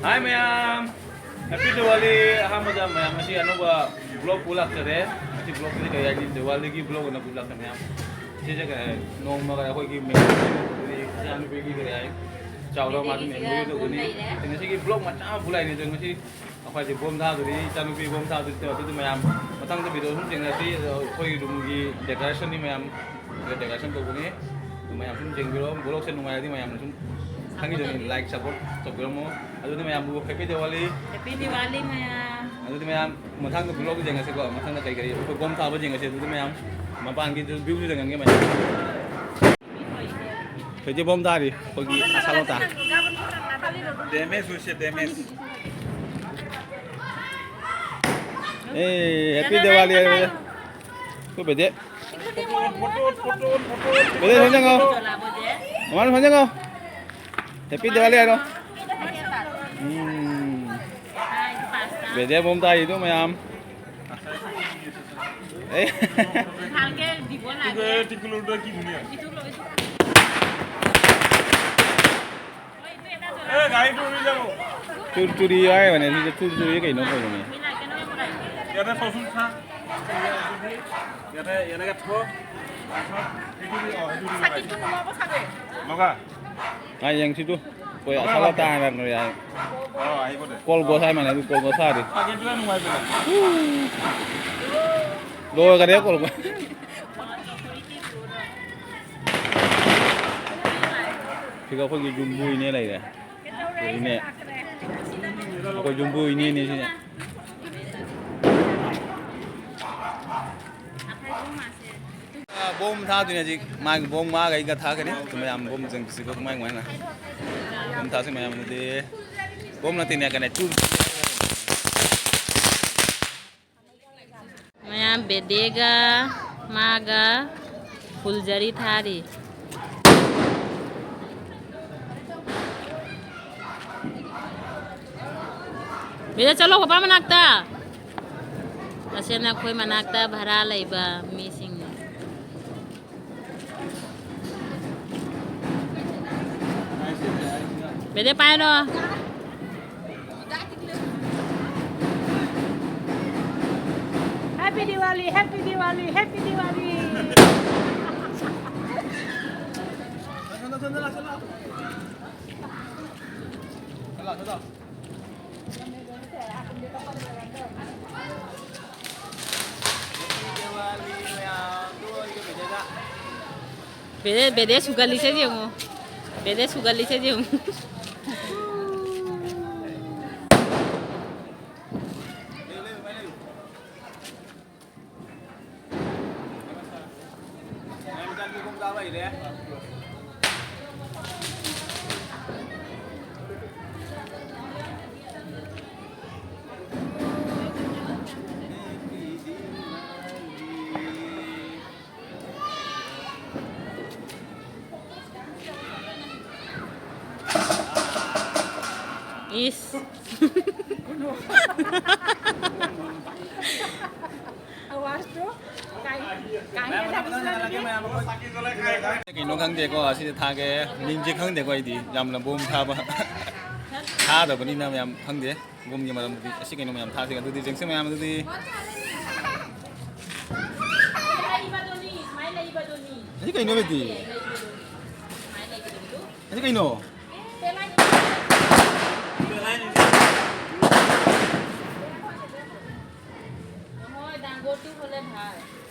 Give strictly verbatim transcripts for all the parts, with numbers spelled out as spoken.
ꯍꯥꯏ ꯃꯌꯥꯝ, ꯍꯦꯄꯤ ꯗꯤꯋꯥꯂꯤ꯫ ꯑꯍꯥꯟꯕꯗ ꯃꯌꯥꯝ ꯉꯁꯤ ꯑꯅꯧꯕ ꯕ꯭ꯂꯣꯒ ꯄꯨ ꯂꯥꯛꯆꯔꯦ꯫ ꯉꯁꯤ ꯕ꯭ꯂꯣꯒꯁꯤꯗꯤ ꯀꯔꯤ ꯍꯥꯏꯅꯤ, ꯗꯤꯋꯥꯂꯤꯒꯤ ꯕ꯭ꯂꯣꯒ ꯑꯣꯏꯅ ꯄꯨ ꯂꯥꯛꯆꯔꯦ ꯃꯌꯥꯝ꯫ ꯁꯤꯁꯦ ꯀꯩ ꯍꯥꯏ, ꯅꯣꯡꯃꯒ ꯑꯩꯈꯣꯏꯒꯤ ꯃꯦꯃꯣꯔꯤ, ꯏꯆꯥꯅꯨꯄꯤꯒꯤ ꯀꯔꯤ ꯍꯥꯏ, ꯆꯥꯎꯔ ꯃꯥꯒꯤ ꯃꯦꯃꯣꯔꯤ ꯇꯧꯒꯅꯤ꯫ ꯉꯁꯤꯒꯤ ꯕ꯭ꯂꯣꯒ ꯃꯆꯥ ꯑꯃ ꯄꯨ ꯂꯥꯛꯏꯅꯦ ꯑꯗꯣ ꯉꯁꯤ ꯑꯩꯈꯣꯏꯁꯦ ꯕꯣꯝ ꯊꯥꯗꯣꯔꯤ, ꯏꯆꯥꯅꯨꯄꯤ ꯕꯣꯝ ꯊꯥꯗꯣꯔꯤ꯫ ꯑꯗꯨꯗꯤ ꯃꯌꯥꯝ ꯃꯊꯪꯗ ꯚꯤꯗꯤꯑꯣ ꯁꯨꯝ ꯊꯦꯡꯅꯔꯁꯤ꯫ ꯑꯗꯣ ꯑꯩꯈꯣꯏꯒꯤ ꯔꯨꯝꯒꯤ ꯗꯦꯀꯣꯔꯦꯁꯟꯗꯤ ꯃꯌꯥꯝ ꯗꯦꯀꯣꯔꯦꯁꯟ ꯇꯧꯒꯅꯤ꯫ ꯑꯗꯨ ꯃꯌꯥꯝ ꯁꯨꯝ ꯌꯦꯡꯕꯤꯔꯣ꯫ ꯕ꯭ꯂꯣꯒꯁꯦ ꯅꯨꯡꯉꯥꯏꯔꯗꯤ ꯃꯌꯥꯝꯅ ꯁꯨꯝ ꯈꯪꯉꯤꯗꯨꯅꯤ, ꯂꯥꯏꯛ ꯁꯞꯄꯣꯔꯠ ꯇꯧꯕꯤꯔꯝꯃꯣ꯫ ꯑꯗꯨꯗꯤ ꯃꯌꯥꯝꯕꯨ ꯍꯦꯄꯤ ꯗꯤꯋꯥꯂꯤ꯫ ꯍꯦꯄꯤ ꯗꯤꯋꯥꯂꯤ ꯃꯌꯥꯝ꯫ ꯑꯗꯨꯗꯤ ꯃꯌꯥꯝ ꯃꯊꯪꯗ ꯕ꯭ꯂꯣꯒ ꯌꯦꯡꯉꯁꯤꯀꯣ꯫ ꯃꯊꯪꯗ ꯀꯩ ꯀꯔꯤ ꯑꯩꯈꯣꯏ ꯕꯣꯝ ꯊꯥꯕ ꯌꯦꯡꯉꯁꯤ꯫ ꯑꯗꯨꯗꯤ ꯃꯌꯥꯝ ꯃꯄꯥꯟꯒꯤ ꯚ꯭ꯌꯨꯁꯨ ꯌꯦꯡꯉꯝꯒꯦ ꯃꯌꯥꯝ꯫ ꯍꯧꯖꯤꯛ ꯕꯣꯝ ꯊꯥꯔꯤ ꯑꯩꯈꯣꯏꯒꯤ ꯑꯁꯥ ꯂꯣꯇꯥ꯫ ꯗꯦꯃꯦꯖ ꯑꯣꯏꯁꯦ, ꯗꯦꯃꯦꯖ꯫ ꯑꯦ, ꯍꯦꯄꯤ ꯗꯤꯋꯥꯂꯤ ꯍꯥꯏꯕꯗ꯫ ꯑꯩꯈꯣꯏ ꯕꯦꯗꯦ꯫ ꯕꯦꯗꯦ ꯁꯣꯝ ꯆꯪꯉꯣ꯫ ꯃꯃꯥ ꯁꯣꯝ ꯆꯪꯉꯣ꯫ ꯍꯦꯄꯤ ꯗꯤꯋꯥꯂꯤ ꯍꯥꯏꯔꯣ꯫ ꯎꯝ꯫ ꯕꯦꯗꯦ ꯕꯣꯝ ꯊꯥꯔꯤꯗꯣ ꯃꯌꯥꯝ꯫ ꯑꯦ꯫ ভালকে দিব লাগে। এইটো, এইটো, এইটো, এইটো, এইটো। এই গাড়ীটো উৰি যাব। চুৰচুৰি হয় মানে, এইটো যে চুৰচুৰি কেনে কৰিবি? ইয়াতে চচোন চা। ইয়াতে, ইয়াতে থ। তাৰপিছত সেইটো দি, অ, সেইটো দি লগাই। চাকিটো নুমাব চাগে। লগা। ꯉꯥꯏ ꯌꯦꯡꯁꯤꯗꯨ꯫ ꯑꯩꯈꯣꯏ ꯑꯁꯥ ꯂꯣꯇꯥ ꯍꯥꯏꯅ ꯌꯥꯏ꯫ ꯑꯣ, আহিব দে꯫ ꯀꯣꯜ ꯒꯣꯁ ꯍꯥꯏ ꯃꯥꯅꯦ, ꯑꯗꯨ ꯀꯣꯜ ꯒꯣꯁ ꯍꯥꯏꯔꯤ꯫ ꯆꯥꯒꯦꯗꯨꯅ ꯅꯨꯡꯉꯥꯏꯕꯅꯦ꯫ ꯂꯣꯏꯈꯔꯦ ꯀꯣꯜ ꯒꯣꯁ꯫ ꯁꯤꯒ ꯑꯩꯈꯣꯏꯒꯤ ꯌꯨꯝꯕꯨ ꯏꯅꯦ ꯂꯩꯔꯦ꯫ ꯏꯅꯦ꯫ ꯑꯩꯈꯣꯏ ꯌꯨꯝꯕꯨ ꯏꯅꯦꯅꯦ ꯁꯤꯅꯦ꯫ ꯕꯣꯝ ꯊꯥꯗꯣꯏꯅꯦ ꯍꯧꯖꯤꯛ꯫ ꯃꯥꯒꯤ ꯕꯣꯝ ꯃꯥꯒ ꯑꯩꯒ ꯊꯥꯒꯅꯤ꯫ ꯑꯗꯨ ꯃꯌꯥꯝ ꯕꯣꯝ ꯆꯪꯕꯁꯤꯒ ꯀꯃꯥꯏ ꯀꯃꯥꯏꯅ ꯕꯣꯝ ꯊꯥꯁꯤ ꯃꯌꯥꯝ ꯑꯗꯨꯗꯤ ꯕꯣꯝ ꯅꯠꯇꯦꯅꯦ ꯀꯩꯅꯣ ꯆꯨ꯫ ꯃꯌꯥꯝ ꯕꯦꯗꯦꯒ ꯃꯥꯒ ꯐꯨꯜꯖꯔꯤ ꯊꯥꯔꯤ꯫ ꯕꯦꯗꯦ ꯆꯠꯂꯣ ꯄꯄꯥ ꯃꯅꯥꯛꯇ꯫ ꯑꯁꯤꯅ ꯑꯩꯈꯣꯏ ꯃꯅꯥꯛꯇ ꯚꯔꯥ ꯂꯩꯕ ꯃꯤꯁꯤꯡꯅꯤ꯫ ꯕꯦꯗꯦ ꯄꯥꯏꯔꯣ꯫ Happy Diwali, Happy Diwali, Happy Diwali. ꯕꯦꯗꯦ, ꯕꯦꯗꯦ ꯁꯨꯒꯜꯂꯤꯁꯦ ꯌꯦꯡꯉꯣ꯫ ꯕꯦꯗꯦ ꯁꯨꯒꯜꯂꯤꯁꯦ ꯌꯦꯡꯉꯣ꯫ ꯏꯁ꯫ ꯑꯋꯥꯖꯇꯣ ꯀꯥꯏ-, ꯀꯥꯏꯅ ꯊꯥꯗꯣꯛꯂꯛꯑꯒꯦ꯫ ꯀꯩꯅꯣ ꯈꯪꯗꯦꯀꯣ, ꯑꯁꯤꯗꯤ ꯊꯥꯒꯦ꯫ ꯃꯤꯡꯁꯦ ꯈꯪꯗꯦꯀꯣ ꯑꯩꯗꯤ꯫ ꯌꯥꯝꯅ ꯕꯣꯝ ꯊꯥꯕ꯫ ꯊꯥꯗꯕꯅꯤꯅ ꯃꯌꯥꯝ ꯈꯪꯗꯦ꯫ ꯕꯣꯝꯒꯤ ꯃꯔꯝꯗꯗꯤ꯫ ꯑꯁꯤ ꯀꯩꯅꯣ ꯃꯌꯥꯝ ꯊꯥꯁꯦ꯫ ꯑꯗꯨꯗꯤ ꯌꯦꯡꯁꯦ ꯃꯌꯥꯝ ꯑꯗꯨꯗꯤ꯫ ꯂꯩꯕꯗꯨꯅꯤ, ꯁꯨꯃꯥꯏꯅ ꯂꯩꯕꯗꯨꯅꯤ꯫ ꯑꯁꯤ ꯀꯩꯅꯣ ꯑꯗꯨꯗꯤ? ꯁꯨꯃꯥꯏꯅ ꯂꯩꯕꯗꯨꯅꯤ꯫ ꯑꯁꯤ ꯀꯩꯅꯣ?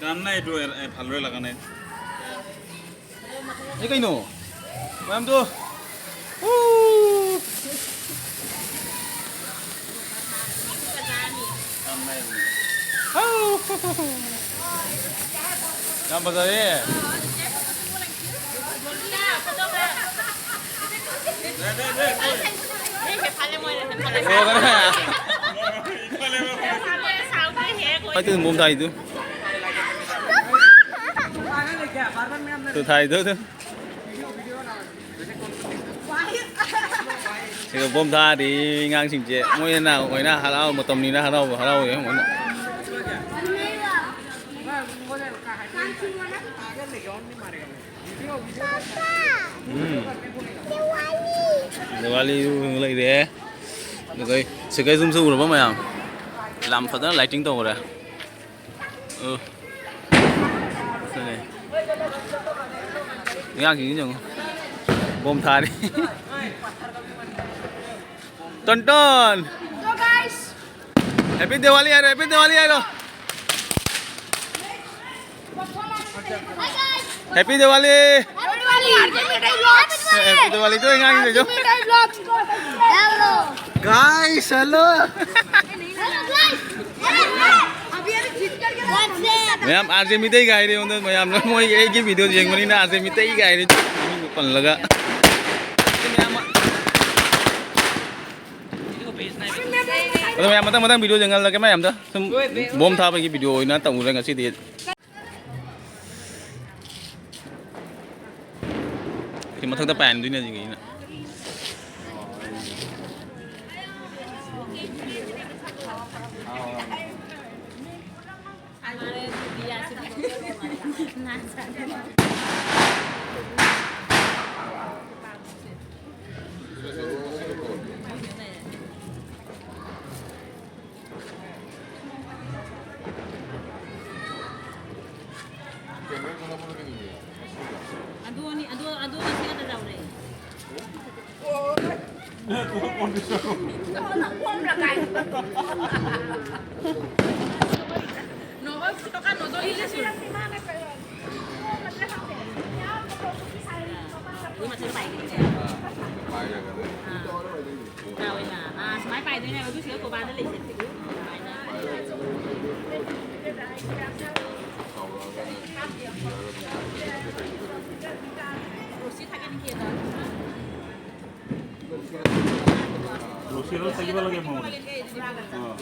কাম নাই এইটো, এ, এ, ভালদৰে লগা নাই। এই ꯀꯩꯅꯣ? ꯃꯌꯥꯝꯗꯣ꯫ ꯎ! ꯀꯥꯝ ꯅꯥꯏ꯫ ꯑꯧ! ꯌꯥꯝ ꯐꯖꯔꯦ꯫ ꯂꯣꯏꯈꯔꯦ꯫ ꯑꯗꯨ ꯃꯣꯝ ꯊꯥꯏꯗꯨ꯫ ꯑꯗꯨ꯫ ꯁꯤꯗ ꯕꯣꯝ ꯊꯥꯔꯤ ꯑꯉꯥꯡꯁꯤꯡꯁꯦ꯫ ꯃꯣꯏꯅ ꯑꯣꯏꯅ ꯍꯔꯥꯎ ꯃꯇꯝꯅꯤꯅ ꯍꯔꯥꯎꯕ ꯍꯔꯥꯎꯋꯦ ꯃꯣꯏꯅ꯫ ꯎꯝ꯫ ꯗꯤꯋꯥꯂꯤ ꯂꯩꯔꯦ꯫ ꯑꯗꯨꯒ ꯁꯤꯒꯩ ꯁꯨꯝꯁꯨ ꯎꯔꯕ ꯃꯌꯥꯝ꯫ ꯌꯥꯝ ꯐꯖꯅ lighting ꯇꯧꯈ꯭ꯔꯦ꯫ ꯑꯣ꯫ ꯑꯗꯨꯅꯦ꯫ ꯑꯉꯥꯡꯁꯤꯡꯁꯤ ꯌꯦꯡꯉꯣ꯫ ꯕꯣꯝ ꯊꯥꯔꯤ꯫ Tone tone. Hello, guys. Happy Diwali ꯍꯥꯏꯔꯣ, Happy Diwali ꯍꯥꯏꯔꯣ꯫ Hi, guys. Happy Diwali꯫ Happy Diwali. Happy Diwali꯫ Happy Diwali ꯇꯣ ꯑꯉꯥꯡꯁꯤꯡꯗꯣ꯫ Hello. Guys, hello꯫ Hello, guys. ꯃꯌꯥꯝ ꯑꯥꯔ ꯖꯦ ꯃꯤꯇꯩ ꯒꯥꯏꯔꯦ ꯑꯩꯉꯣꯟꯗ, ꯃꯌꯥꯝ ꯂꯣꯏ ꯃꯣꯏꯒꯤ ꯑꯩꯒꯤ ꯚꯤꯗꯤꯑꯣ ꯌꯦꯡꯕꯅꯤꯅ ꯑꯥꯔ ꯖꯦ ꯃꯤꯇꯩ ꯒꯥꯏꯔꯦ ꯃꯤꯡ ꯄꯜꯂꯒ꯫ ꯃꯌꯥꯝ ꯑꯗꯣ ꯃꯌꯥꯝ ꯃꯊꯪ ꯃꯊꯪ ꯚꯤꯗꯤꯑꯣ ꯌꯦꯡꯍꯜꯂꯒꯦ ꯃꯌꯥꯝꯗ꯫ ꯁꯨꯝ ꯕꯣꯝ ꯊꯥꯕꯒꯤ ꯚꯤꯗꯤꯑꯣ ꯑꯣꯏꯅ ꯇꯧꯔꯦ ꯉꯁꯤꯗꯤ꯫ ꯁꯤ ꯃꯊꯛꯇ ꯄꯥꯏꯍꯟꯗꯣꯏꯅꯦ ꯍꯧꯖꯤꯛ ꯑꯩꯅ꯫ ꯑꯗꯨ ꯑꯅꯤ, ꯑꯗꯨ, ꯑꯗꯨ ꯉꯁꯤ ꯈꯛꯇ ꯂꯧꯔꯦ꯫ ꯅꯣꯕꯜꯁꯨ ꯗꯨꯀꯥꯟ ꯅꯣꯗꯣ ꯏꯜꯂꯁꯨ꯫ ꯑꯗꯨ ꯃꯊꯛ ꯄꯥꯏꯒꯅꯤꯅꯦ꯫ ꯑꯥ꯫ ꯇꯧꯋꯦꯅ꯫ ꯑꯥ, ꯁꯨꯃꯥꯏꯅ ꯄꯥꯏꯗꯣꯏꯅꯦꯕ꯫ ꯑꯗꯨ ꯁꯤꯗ ꯀꯣꯕꯥꯔꯗ ꯂꯩꯁꯦ꯫ ꯔꯣꯁꯤ ꯊꯥꯒꯠꯅꯤꯡꯉꯦꯗ꯫ ꯔꯣꯁꯤꯗꯣ ꯊꯥꯒꯠꯄ ꯂꯩꯒꯦ ꯃꯉꯣꯟꯗ꯫ ꯑꯥ꯫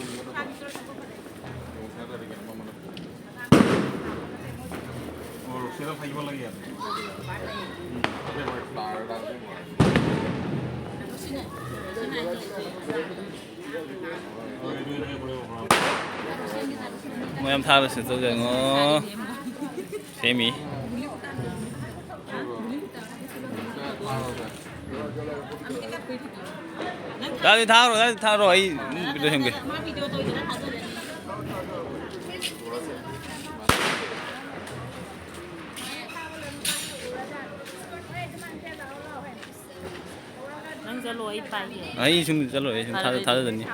ꯑꯣ, ꯔꯣꯁꯤꯗꯣ ꯊꯥꯒꯠꯄ ꯂꯩꯒꯦ꯫ ꯎꯝ꯫ ꯃꯣꯏ ꯌꯥꯝ ꯊꯥꯕꯁꯦ ꯇꯧꯖꯉꯣ꯫ ꯁꯦꯝꯃꯤ꯫ ꯗꯥꯗꯤ ꯊꯥꯔꯣ, ꯗꯥꯗꯤ ꯊꯥꯔꯣ, ꯑꯩ ꯑꯗꯨꯝ ꯚꯤꯗꯤꯑꯣ ꯁꯦꯝꯒꯦ꯫ ꯃꯥ ꯚꯤꯗꯤꯑꯣ ꯇꯧꯗꯅ ꯊꯥꯖꯜꯂꯦ꯫ ꯆꯠꯂꯣ, ꯑꯩ ꯄꯥꯏꯒꯦ꯫ ꯑꯩ ꯁꯨꯝ ꯆꯠꯂꯣꯏ, ꯑꯩ ꯁꯨꯝ ꯊꯥꯗ-, ꯊꯥꯗꯗꯅꯤ꯫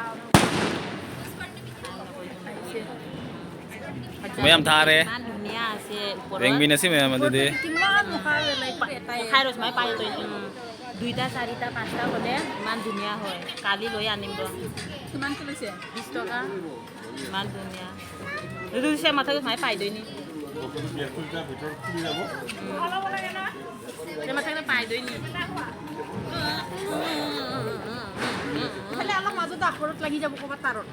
ꯃꯌꯥꯝ ꯊꯥꯔꯦ꯫ ꯏꯃꯥꯟ ꯗꯨꯅꯤꯌꯥꯁꯦ ꯎꯄꯣꯔꯣꯟ꯫ ꯌꯦꯡꯃꯤꯟꯅꯁꯤ ꯃꯌꯥꯝ ꯑꯗꯨꯗꯤ꯫ ꯈꯥꯏꯔꯣ, ꯁꯨꯃꯥꯏꯅ ꯄꯥꯏꯗꯣꯏꯅꯤ꯫ ꯎꯝ꯫ দুইটা, চাৰিটা, পাঁচটা হ'লে ইমান ধুনীয়া হয়। কালি লৈ আনিম ৰ। কিমানকে লৈছে? বিশ টকা। ইমান ধুনীয়া। দুইটা মাথাটো মায়ে পাই দৈ নি। দুইটা মাথাটো পাই দৈ নি। ইফালে অলপ মাজত আখৰত লাগি যাব ক'ৰবাত তাঁৰত।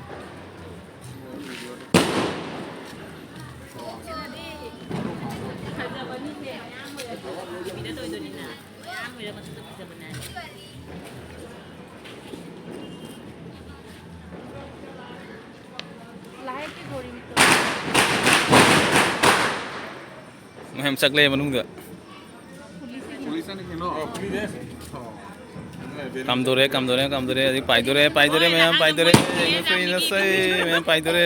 ꯃꯌꯥꯝ ꯆꯠꯂꯦ ꯃꯅꯨꯡꯗ꯫ ꯀꯝꯗꯧꯔꯦ, ꯀꯝꯗꯧꯔꯦ, ꯀꯝꯗꯧꯔꯦ? ꯍꯧꯖꯤꯛ ꯄꯥꯏꯗꯧꯔꯦ, ꯄꯥꯏꯗꯧꯔꯦ, ꯃꯌꯥꯝ ꯄꯥꯏꯗꯧꯔꯦ꯫ ꯏꯟꯅꯁꯦ, ꯏꯟꯅꯁꯦ, ꯃꯌꯥꯝ ꯄꯥꯏꯗꯧꯔꯦ꯫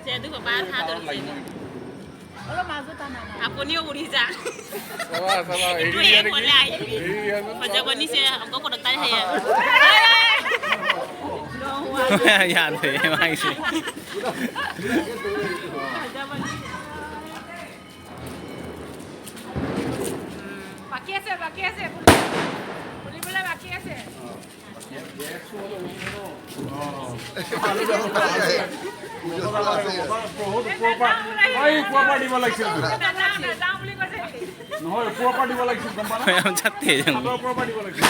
ꯁꯦ, ꯑꯗꯨꯒ ꯄꯥꯏꯔ ꯊꯥꯗꯣꯔꯤꯁꯦ꯫ ꯍꯜꯂꯣ, ꯃꯥꯁꯨ ꯇꯥꯟꯅꯔꯦ꯫ ꯑꯄꯨꯅꯤও ꯎꯔꯤꯖꯥ꯫ ꯆꯠꯂꯣ, ꯆꯠꯂꯣ, ꯑꯩ ꯏꯇꯨ ꯍꯦꯛ ꯌꯥꯔꯒꯦ꯫ ꯍꯣꯜꯂꯦ ꯍꯥꯏ꯫ ꯑꯩ ꯌꯥꯔꯒꯦ꯫ ꯐꯖꯕꯅꯤꯁꯦ, ꯑꯃꯨꯛꯀ ꯄꯨꯔꯛꯇꯥꯔꯦ ꯍꯌꯦꯡ꯫ ꯌꯥꯗ꯭ꯔꯦ, ꯃꯥꯏꯁꯦ꯫ ꯐꯖꯕꯅꯤ꯫ বাকী আছে, বাকী আছে, বুলি, বুলিবলৈ বাকী আছে। এই, ওপৰৰ পৰা, এই, ওপৰৰ পৰা দিব লাগিছিল। নহয়, ওপৰৰ পৰা দিব লাগিছিল, গম পালা? ꯌꯥꯝ ꯆꯠꯇꯦ, ꯌꯥꯝ꯫ ওপৰৰ পৰা দিব লাগিছিল।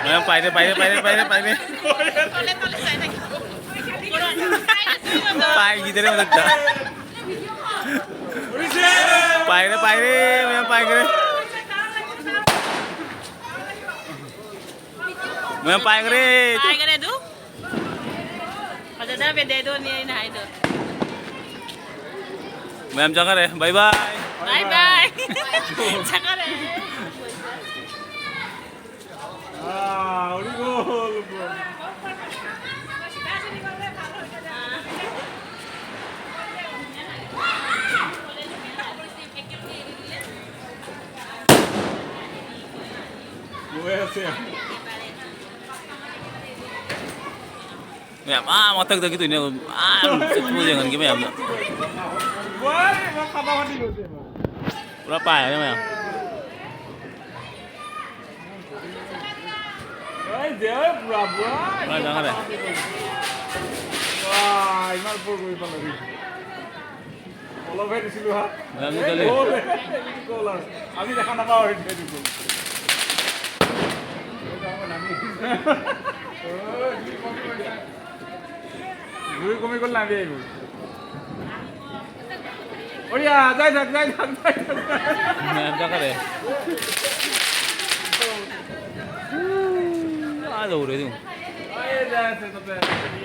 ꯃꯌꯥꯝ ꯄꯥꯏꯔꯦ, ꯄꯥꯏꯔꯦ, ꯄꯥꯏꯔꯦ, ꯄꯥꯏꯔꯦ, ꯄꯥꯏꯔꯦ꯫ ꯄꯥꯏꯈꯤꯗ꯭ꯔꯦ ꯃꯊꯛꯇ꯫ ꯄꯥꯏꯈ꯭ꯔꯦ, ꯄꯥꯏꯈ꯭ꯔꯦ, ꯃꯌꯥꯝ ꯄꯥꯏꯈ꯭ꯔꯦ꯫ ꯃꯌꯥꯝ ꯄꯥꯏꯈ꯭ꯔꯦ꯫ ꯄꯥꯏꯈ꯭ꯔꯦ ꯑꯗꯨ꯫ ꯐꯖꯗꯕ ꯕꯦꯗꯦꯗꯣꯅꯤ ꯑꯩꯅ ꯍꯥꯏꯗꯣ꯫ ꯃꯌꯥꯝ ꯆꯠꯈ꯭ꯔꯦ꯫ ꯕꯥꯏ ꯕꯥꯏ꯫ ꯕꯥꯏ ꯕꯥꯏ꯫ ꯆꯠꯈ꯭ꯔꯦ꯫ ꯑꯥ, ꯎꯔꯤꯒꯣꯜ꯫ ꯃꯌꯥꯝ ꯑꯥ ꯃꯊꯛꯇꯒꯤ ꯇꯣꯏꯅꯦ, ꯑꯥ ꯆꯠꯊꯣꯛ ꯌꯦꯡꯍꯟꯒꯦ ꯃꯌꯥꯝꯗꯣ꯫ ꯄꯨꯔꯥ ꯄꯥꯏꯔꯦ ꯃꯌꯥꯝ꯫ ꯄꯨꯔꯥ ꯆꯪꯈ꯭ꯔꯦ꯫ ꯋꯥ, ꯏꯃꯥ ꯄꯨꯔ ꯀꯣꯏ ꯄꯥꯜꯂꯗꯤ꯫ অলপ হে দিছিলো হা। আমি তাহলে এই গ'ল, এই গ'ল আৰু। আমি দেখা নাপাওঁ আৰু এইটো গ'ল। জুই কমি গ'ল না, আমি আহিব। বঢ়িয়া, যাই থাক, যাই থাক, যাই থাক। ꯃꯌꯥꯝ ꯆꯠꯈ꯭ꯔꯦ꯫ ꯑꯥ ꯌꯧꯔꯦ ꯑꯗꯨ꯫ এই যাই আছে তাতে।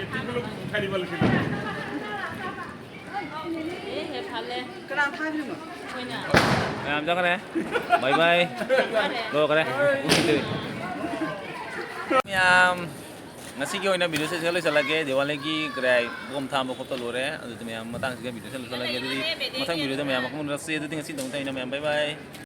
এইটো বোলো উঠাই দিব লাগিছিল। ꯑꯦ, ꯍꯦ, ꯐꯜꯂꯦ꯫ ꯀꯅꯥ ꯊꯥꯈ꯭ꯔꯤꯅꯣ? ꯑꯩꯈꯣꯏꯅ꯫ ꯃꯌꯥꯝ ꯆꯠꯈ꯭ꯔꯦ꯫ ꯕꯥꯏ ꯕꯥꯏ꯫ ꯂꯣꯏꯈ꯭ꯔꯦ꯫ ꯃꯌꯥꯝ, ꯉꯁꯤꯒꯤ ꯑꯣꯏꯅ ꯚꯤꯗꯤꯑꯣꯁꯦ ꯁꯤꯗ ꯂꯣꯏꯁꯤꯜꯂꯒꯦ꯫ ꯗꯤꯋꯥꯂꯤꯒꯤ ꯀꯔꯤ ꯍꯥꯏ, ꯕꯣꯝ ꯊꯥꯕ ꯈꯣꯠꯄ ꯂꯣꯏꯔꯦ꯫ ꯑꯗꯨꯗꯤ ꯃꯌꯥꯝ ꯃꯇꯥꯡꯁꯤꯒ ꯚꯤꯗꯤꯑꯣꯁꯦ ꯂꯣꯏꯁꯤꯜꯂꯒꯦ꯫ ꯑꯗꯨꯗꯤ ꯃꯊꯪ ꯚꯤꯗꯤꯑꯣꯗ ꯃꯌꯥꯝ ꯑꯃꯨꯛ ꯎꯅꯔꯁꯤ꯫ ꯑꯗꯨꯗꯤ ꯉꯁꯤꯗꯃꯛꯇ ꯑꯩꯅ ꯃꯌꯥꯝ ꯕꯥꯏ ꯕꯥꯏ꯫